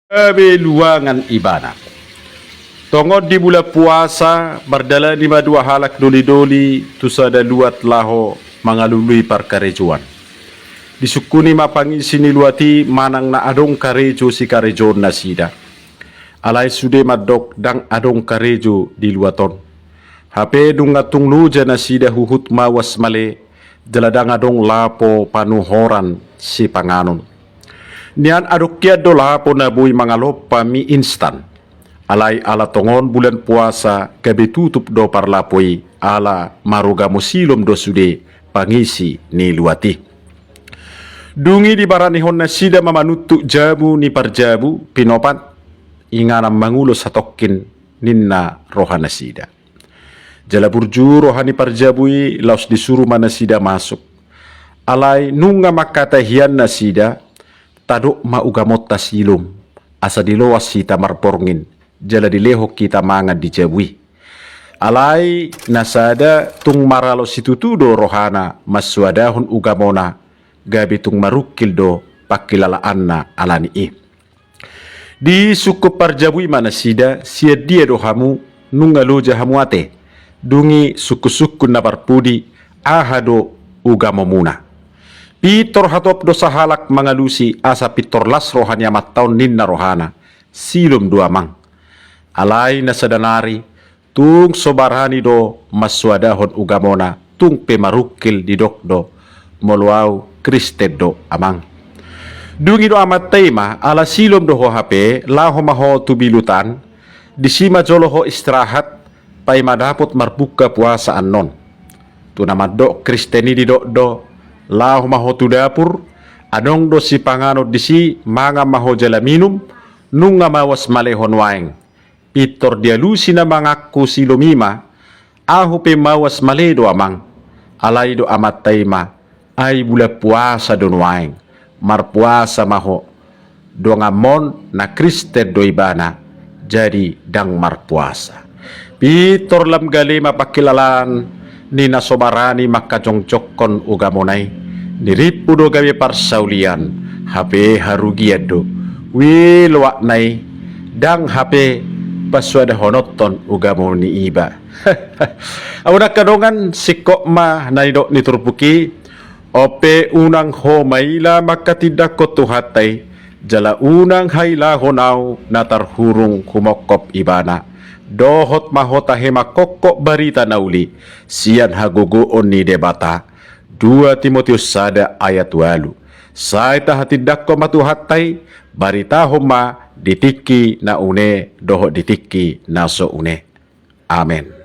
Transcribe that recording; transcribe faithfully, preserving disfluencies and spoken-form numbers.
Gabe luangan ibana. Tongon di bulan puasa, mardalani ma dua halak doli-doli tu sada luat laho mangalului parkarejoan. Disungkuni ma pangisi ni luat i manang na adong karejo sikarejoon nasida. Alai sude mandok ndang adong karejo di luat on. Hape nunga tung loja nasida huhut mawas male, jala ndang adong lapo panuhoran sipanganon. Nian adong hian do lapo na boi mangalompa mi instan. Alai ala tongon bulan puasa gabe tutup do parlapo i, ala marugamo silom do sude pangisi ni luat i. Dung i dibaranihon nasida ma manuntuk jabu ni parjabu, pinopat, inganan mangulo satongkin ninna rohanasida. Jala burju roha ni parjabu i, laos disuru ma nasida masuk. Alai nunga mangkatai hian nasida, tadok ma ugamonta silom, asa diloas hita marborngin, jala dilehon hita mangan di jabu i. Alai na sada tung maralo situtu do rohana mansoadahon ugamona, gabe tung marungkil do pangkilalaanna ala ni i. Disungkun parjabu i ma nasida, sian dia do hamu, nunga loja hamu ate? Dung i sungkun-sungkun na parpudi, aha do ugamomuna? Pintor hatop do sahalak mangalusi, asa pintor las roha ni amanta on ninna rohana, silom do amang. Alai na sada nari, tung so barani do mansoadahon ugamona, tung pe marungkil didok do, molo au Kristen do amang. Dung i do amanta i ma, ala silom do ho hape, laho ma ho tu bilutan, disi ma jolo ho istirahat, paima dapot marbuka puasa annon. Tu na mandok Kristen i didok do, laho ma ho tu dapur, adong do sipanganon disi, mangan ma ho jala minum, nunga mawas male ho nuaeng. Pintor dialusi na mangaku silom i ma, ahu pe mawas male do amang. Alai do amanta i ma, ai bulan puasa do nuaeng, marpuasa ma ho. Donganmon na Kristen do ibana, jadi ndang marpuasa. Pintor lam gale ma pangkilalaan ni na so barani mangkajongjongkon ugamona i. Nirimpu do gabe parsaulian, hape harugian do. Wi loakna i, ndang hape pansoadahononhon ugamo ni iba. Ahu na angka dongan, singkop ma na nidok ni turpuk i. On pe unang ho maila mangkatindangkon Tuhanta i, jala unang hailahon ahu na tarhurung humongkop ibana. Dohot ma ho tahe mangkophop barita na uli sian hagogoon ni Debata. Dua Timoteus sada ayat ualu. Sai tahatindangkon ma Tuhanta i, baritahon ma di tingki na une dohot di tingki na so une. Amen.